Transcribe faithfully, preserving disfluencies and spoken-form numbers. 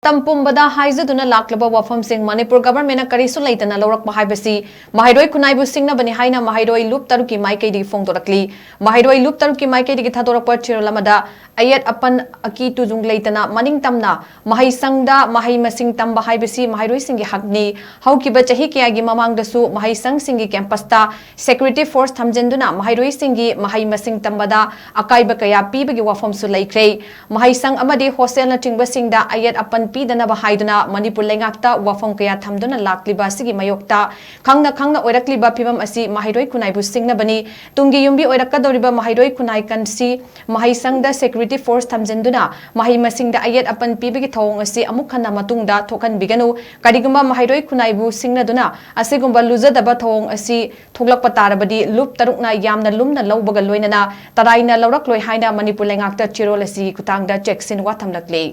ꯃꯇꯝ ꯄꯨꯝꯕꯗ ꯍꯥꯏꯖꯗꯨꯅ ꯂꯥꯛꯂꯕ ꯋꯥꯐꯝꯁꯤꯡ ꯃꯅꯤꯄꯨꯔ ꯒꯚꯔꯟꯃꯦꯟꯠꯅ ꯀꯔꯤꯁꯨ ꯂꯩꯇꯅ ꯂꯧꯔꯛꯄ ꯍꯥꯏꯕꯁꯤ ꯃꯍꯩꯔꯣꯏ ꯈꯨꯟꯅꯥꯏꯕꯨ ꯁꯤꯡꯅꯕꯅꯤ ꯍꯥꯏꯅ ꯃꯍꯩꯔꯣꯏ ꯂꯨꯞ ꯇꯔꯨꯛꯀꯤ ꯃꯥꯏꯀꯩꯗꯒꯤ ꯐꯣꯡꯗꯣꯔꯛꯂꯤ꯫ ꯃꯍꯩꯔꯣꯏ ꯂꯨꯞ ꯇꯔꯨꯛꯀꯤ ꯃꯥꯏꯀꯩꯗꯒꯤ ꯊꯥꯗꯣꯔꯛꯄ ꯆꯦꯔꯣꯜ ꯑꯃꯗ ꯑꯌꯦꯠ ꯑꯄꯟ ꯑꯀꯤ ꯇꯨꯖꯨꯡ ꯂꯩꯇꯅ ꯃꯅꯤꯡ ꯇꯝꯅ ꯃꯍꯩꯁꯪꯗ ꯃꯍꯩ ꯃꯁꯤꯡ ꯇꯝꯕ ꯍꯥꯏꯕꯁꯤ ꯃꯍꯩꯔꯣꯏꯁꯤꯡꯒꯤ ꯍꯛꯅꯤ꯫ ꯍꯧꯈꯤꯕ ꯆꯍꯤ ꯀꯌꯥꯒꯤ ꯃꯃꯥꯡꯗꯁꯨ ꯃꯍꯩꯁꯪꯁꯤꯡꯒꯤ ꯀꯦꯝꯄꯁꯇ ꯁꯦꯀ꯭ꯌꯨꯔꯤꯇꯤ ꯐꯣꯔꯁ ꯊꯝꯖꯤꯟꯗꯨꯅ ꯃꯍꯩꯔꯣꯏꯁꯤꯡꯒꯤ ꯃꯍꯩ ꯃꯁꯤꯡ ꯇꯝꯕꯗ ꯑꯀꯥꯏꯕ ꯀꯌꯥ ꯄꯤꯕꯒꯤ ꯋꯥꯐꯝꯁꯨ ꯂꯩꯈ꯭ꯔꯦ꯫ ꯃꯍꯩꯁꯪ ꯑꯃꯗꯤ ꯍꯣꯁꯇꯦꯜꯅꯆꯤꯡꯕꯁꯤꯡꯗ ꯑꯌꯦꯠ ꯑꯄꯟ ꯄꯤꯗꯅꯕ ꯍꯥꯏꯗꯨꯅ ꯃꯅꯤꯄꯨꯔ ꯂꯩꯉꯥꯛꯇ ꯋꯥꯐꯝ ꯀꯌꯥ ꯊꯝꯗꯨꯅ ꯂꯥꯛꯂꯤꯕ ꯑꯁꯤꯒꯤ ꯃꯥꯌꯣꯛꯇ ꯈꯪꯅ ꯈꯪꯅ ꯑꯣꯏꯔꯛꯂꯤꯕ ꯐꯤꯕꯝ ꯑꯁꯤ ꯃꯍꯩꯔꯣꯏ ꯈꯨꯟꯅꯥꯏꯕꯨ ꯁꯤꯡꯅꯕꯅꯤ꯫ ꯇꯨꯡꯒꯤ ꯌꯨꯝꯕꯤ ꯑꯣꯏꯔꯛꯀꯗꯧꯔꯤꯕ ꯃꯍꯩꯔꯣꯏ ꯈꯨꯟꯅꯥꯏ ꯀꯟꯁꯤ ꯃꯍꯩꯁꯪꯗ ꯁꯦꯀ꯭ꯌꯨꯔꯤꯇꯤ ꯐꯣꯔꯁ ꯊꯝꯖꯤꯟꯗꯨꯅ ꯃꯍꯩ ꯃꯁꯤꯡꯗ ꯑꯌꯦꯠ ꯑꯄꯟ ꯄꯤꯕꯒꯤ ꯊꯧꯑꯣꯡ ꯑꯁꯤ ꯑꯃꯨꯛ ꯍꯟꯅ ꯃꯇꯨꯡꯗ ꯊꯣꯛꯍꯟꯕꯤꯒꯅꯨ꯫ ꯀꯔꯤꯒꯨꯝꯕ ꯃꯍꯩꯔꯣꯏ ꯈꯨꯟꯅꯥꯏꯕꯨ ꯁꯤꯡꯅꯗꯨꯅ ꯑꯁꯤꯒꯨꯝꯕ ꯂꯨꯖꯗꯕ ꯊꯧꯑꯣꯡ ꯑꯁꯤ ꯊꯣꯛꯂꯛꯄ ꯇꯥꯔꯕꯗꯤ ꯂꯨꯞ ꯇꯔꯨꯛꯅ ꯌꯥꯝꯅ ꯂꯨꯝꯅ ꯂꯧꯕꯒ ꯂꯣꯏꯅꯅ ꯇꯔꯥꯏꯅ ꯂꯧꯔꯛꯂꯣꯏ ꯍꯥꯏꯅ ꯃꯅꯤꯄꯨꯔ ꯂꯩꯉꯥꯛꯇ ꯆꯦꯔꯣꯜ ꯑꯁꯤꯒꯤ ꯈꯨꯠꯊꯥꯡꯗ ꯆꯦꯛꯁꯤꯟꯋꯥ ꯊꯝꯂꯛꯂꯤ꯫